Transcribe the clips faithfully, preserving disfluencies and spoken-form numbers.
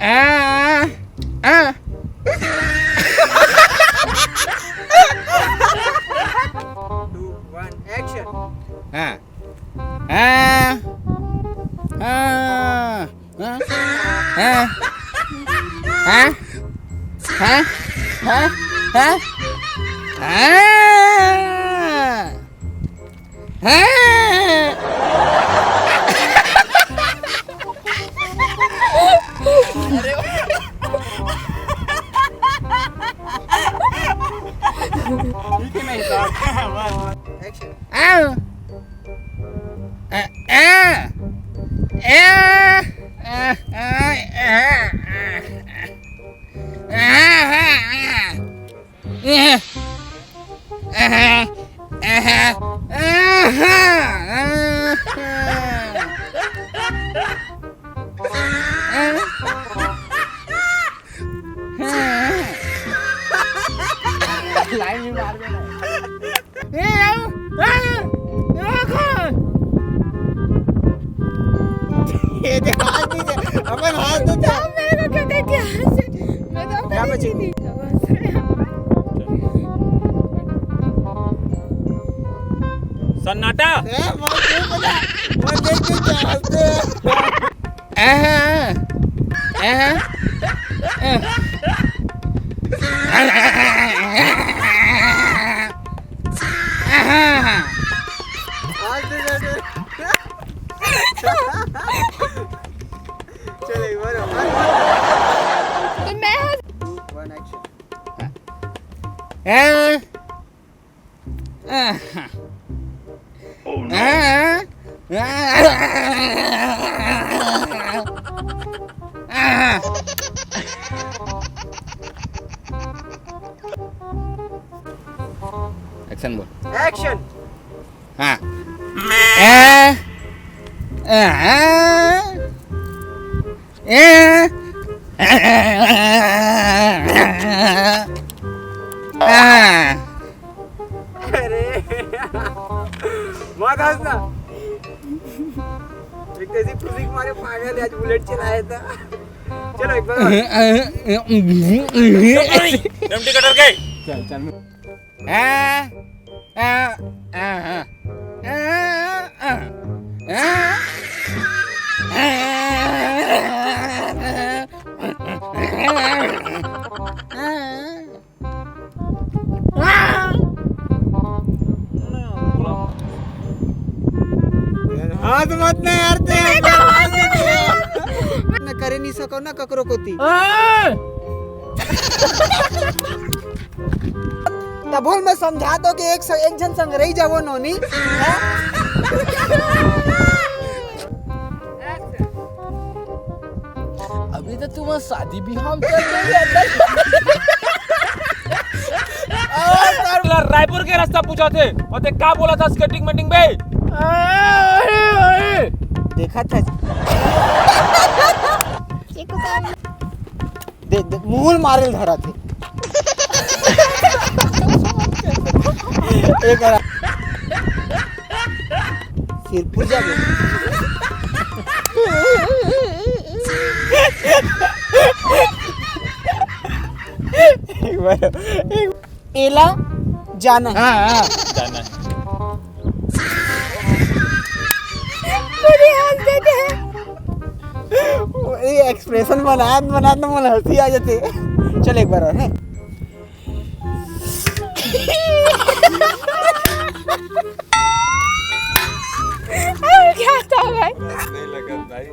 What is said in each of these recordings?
आ, आ। Two, one, action. हाँ। हाँ। हाँ। हाँ। हाँ। हाँ। हाँ। हाँ। हाँ। ठीक है, नहीं तो। Action. आओ। आ, आ, आ, आ, आ, आ, आ, आ, आ, आ। लाइन भी मार देना। ए, आओ, आओ, आओ कौन? ये दे, हाथ दे दे, अपन हाथ दे दे। आप मेरे को क्यों देख के हंसे? मैं तो आपको यहाँ पे देखी थी। सन्नाटा। ए, मौत नहीं पता। वो देख के क्या हंसते हैं? आहा, आहा, आहा। चल, एक बार और। तो मैं हंस- One action. आहा। एक्शन बोल। Action. हाँ। ए, ए, ए, ए, आ। अरे, मत हंसना। एक तो ऐसी खुशी के मारे पागल है, आज बुलेट चलाया था। चलो, एक बार और। डमटी कटर के। चल, चल। आ, आ, आ, आ। हाथ मत ना यार, ते ना करे नहीं सको ना ककरो कोती। तभो मैं समझा दो कि एक स-, एक झन संग रही जावो नोनी। हैं? अभी तो तुम शादी भी हम कर लेंगे। रायपुर के रास्ता पूछा थे और ते का बोला था स्केटिंग मेटिंग पे? देखा था। दे, दे, मुंह मारे धरा थे। एक बार। सिरपुर जाबे। एक बार, एक एला जाना है। हाँ, हाँ। जाना है। पूरी हंस देते हैं। ये एक्सप्रेशन बनात बनात ना मोला हंसी आ जाते। चल एक बार और, हैं? क्या था भाई? नहीं लगा भाई।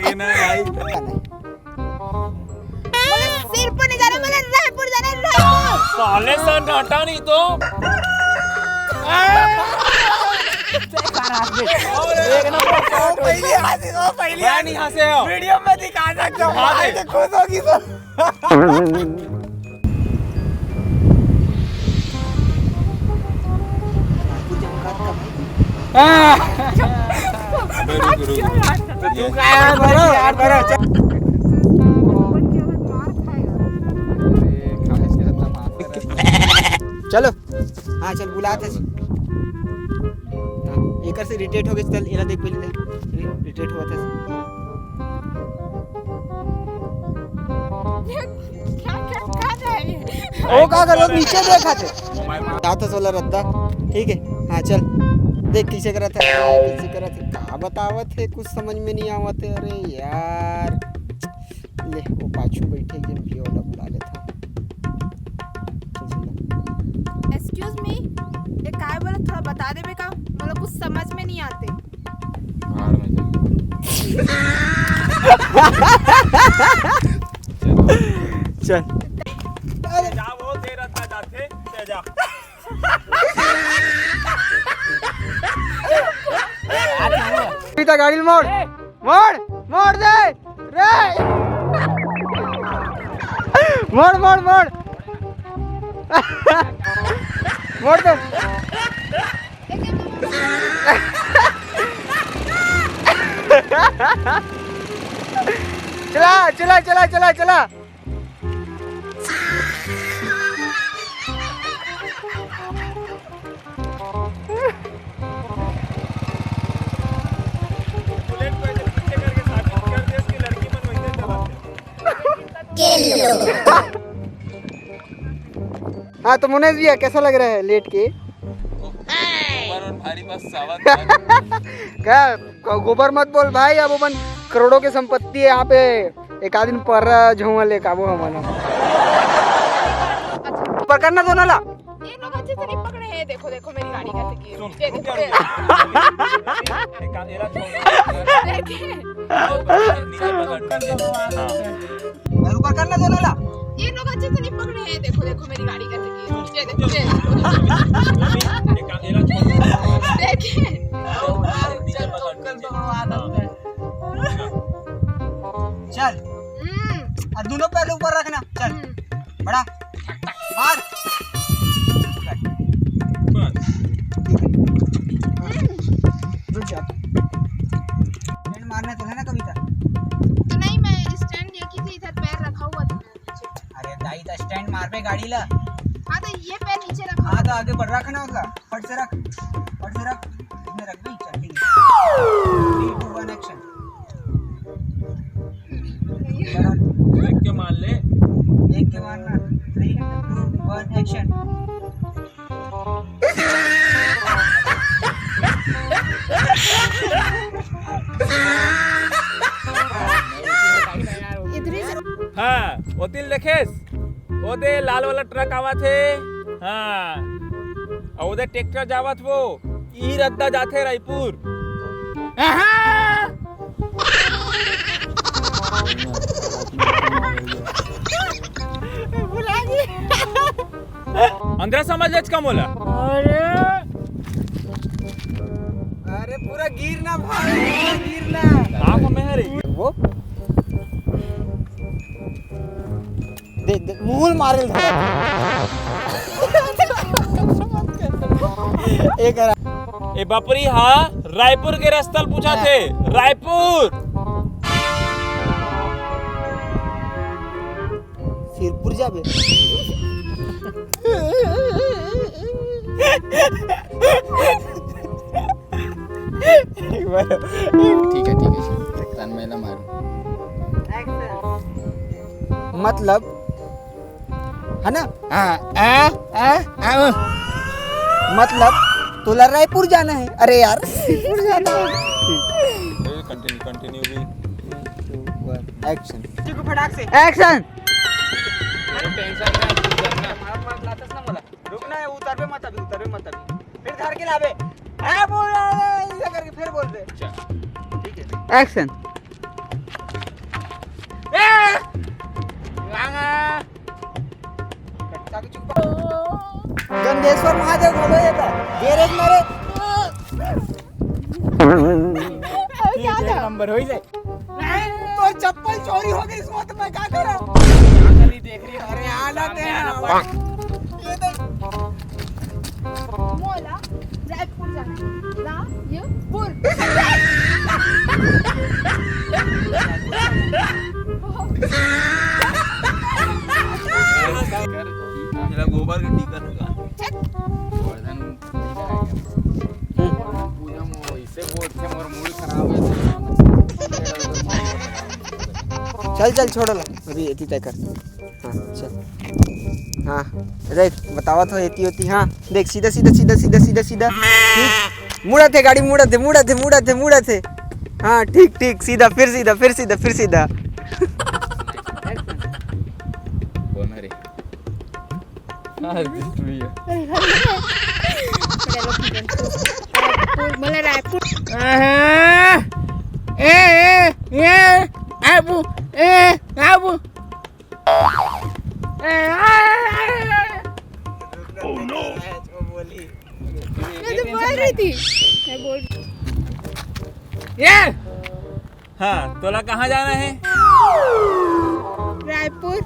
ये ना भाई। बोले सिरपुर नहीं जाना, बोले रायपुर जाना है, रायपुर। साले सन्नाटा नहीं तो। एक नंबर। पहले हंसे, वो पहले मैं नहीं हंसे हो। वीडियो में दिखा सकते हो, दिखा दे। भाई तो खुश होगी तो। हाँ। रुक, रुक, रुक। तो तू का यार, बड़ा, यार, बड़ा, चल। चलो। हाँ, चल, बुला था। हाँ, एकर से इरिटेट हो गए, चल, एला देख पहले, इरिटेट हुआ था। वो का करो, नीचे देखा थे। जात हस ओला रद्दा, ठीक है। हाँ, चल, देख कैसे करत हे, कैसे करत हे, का बतावत हे, कुछ समझ में नहीं आवत हे। अरे यार, ले, वो पाछू बैठे, गेम पियो वाला बुला लेता हूँ। चल, चल। Excuse me, ये काय बोला, थोड़ा बता देबे का, मोला कुछ समझ में नहीं आते। भाड़ में जा। चल। जा वो, दे रद्दा जाथे, ले जा। पीता गाड़ी मोड़, मोड़, मोड़ दे रे। मोड़, मोड़, मोड़। मोड़ दे। चला, चला, चला, चला, चला। हाँ, तो मुनेश भैया, कैसा लग रहा है लेट के? गोबर और भारी बस सावन। का, का, गोबर मत बोल भाई, अब अपन करोड़ों के संपत्ति है यहाँ पे, एक आध दिन पर झुआ ले काबू हमन। पर करना दोनों ला। ये लोग अच्छे से नहीं पकड़े हैं। देखो, देखो मेरी गाड़ी कैसे गिर, सुन, ये देखो, रुक जा, ये। रुक जा। एक आध, एक आध छोड़। देखिए। ऊपर कर ले दोनों ला। ये लोग अच्छे से नहीं पकड़े हैं। देखो, देखो मेरी गाड़ी कैसे गिर, ये देखो, ये। एक आध, एक आध छोड़। देखिए। नीचे पकड़, नीचे। चल। हम्म। और दोनों पहले ऊपर रखना। चल। हम्म। बड़ा। मार। बस। रुक जा। स्टैंड मारना तो है ना कविता? तो नहीं, मैं स्टैंड देखी थी, इधर पैर रखा हुआ था। अरे दाई, तो स्टैंड मारबे गाड़ी ला। हाँ, तो ये पैर नीचे रखा। हाँ, तो आगे बढ़, रख ना उसका, फट से रख, फट से रख। इसमें रख दी, चल ठीक है। Three, two, one, action। देख के मार ले। देख के मारना। Three, two, one, action। इधर ही से। हाँ, ओतिल देखेस, ओदे लाल वाला ट्रक आवत हे। हाँ, अउ ओदे ट्रैक्टर जावत वो, ई रद्दा जाथे रायपुर। आहा! भुला गई। अंदर समझ लेच का मोला? अरे, अरे पूरा गिरना भाई, पूरा गिरना। आँख में है रे। वो दे, दे, मुंह मारे ले। एक ए बपरी हा रायपुर के रस्ता ल पूछा थे। रायपुर। सिरपुर जाबे। एक बार। ठीक है, ठीक है, सर। तन मेला मारू। मतलब, है ना? हाँ, आ, आ, आ, ओ। मतलब, तोला रायपुर जाना है। अरे यार, सिरपुर जाना है। Continue, continue भी। Action। ठीक है, फटाक से। Action। अरे tension मत, तू डरना। मार, मार, लातस ना मोला। रुक ना, उतरबे मत अभी, उतरबे मत अभी। फिर धर के लाबे। हाँ, बोल, ऐसा करके फिर बोल दे। चल। ठीक है। Action। ए! लांगा। गंधेश्वर महादेव घलो ये तो। गैरेज मारे। क्या एक था? नंबर हो ही जाए। नहीं, तो चप्पल चोरी हो गई, इसको तो मैं क्या करूं? क्या कर रही, देख रही है? अरे, हालत है। ये देख। मोला रायपुर जाना। रायपुर। मेरा गोबर के टीका लगा। चल। गोवर्धन नहीं कराएगा। पूजा में वो इससे बोलते हैं, मोर मूड खराब है। चल, चल, छोड़ ला। अभी एती तय कर। हाँ, चल। हाँ, देख, बतावत हो एती ओती। हाँ, देख, सीधा सीधा सीधा सीधा सीधा सीधा। ठीक, मुड़त हे गाड़ी, मुड़त हे, मुड़त हे, मुड़त हे, मुड़त हे। हाँ, ठीक ठीक, सीधा, फिर सीधा, फिर सीधा, फिर सीधा। कौन है रे? हाँ, just me। रायपुर, मला रायपुर। ए ए ए आबू ए आबू। मैं तो बोल रही थी। मैं बोल ये। हाँ, तोला कहाँ जाना है? रायपुर।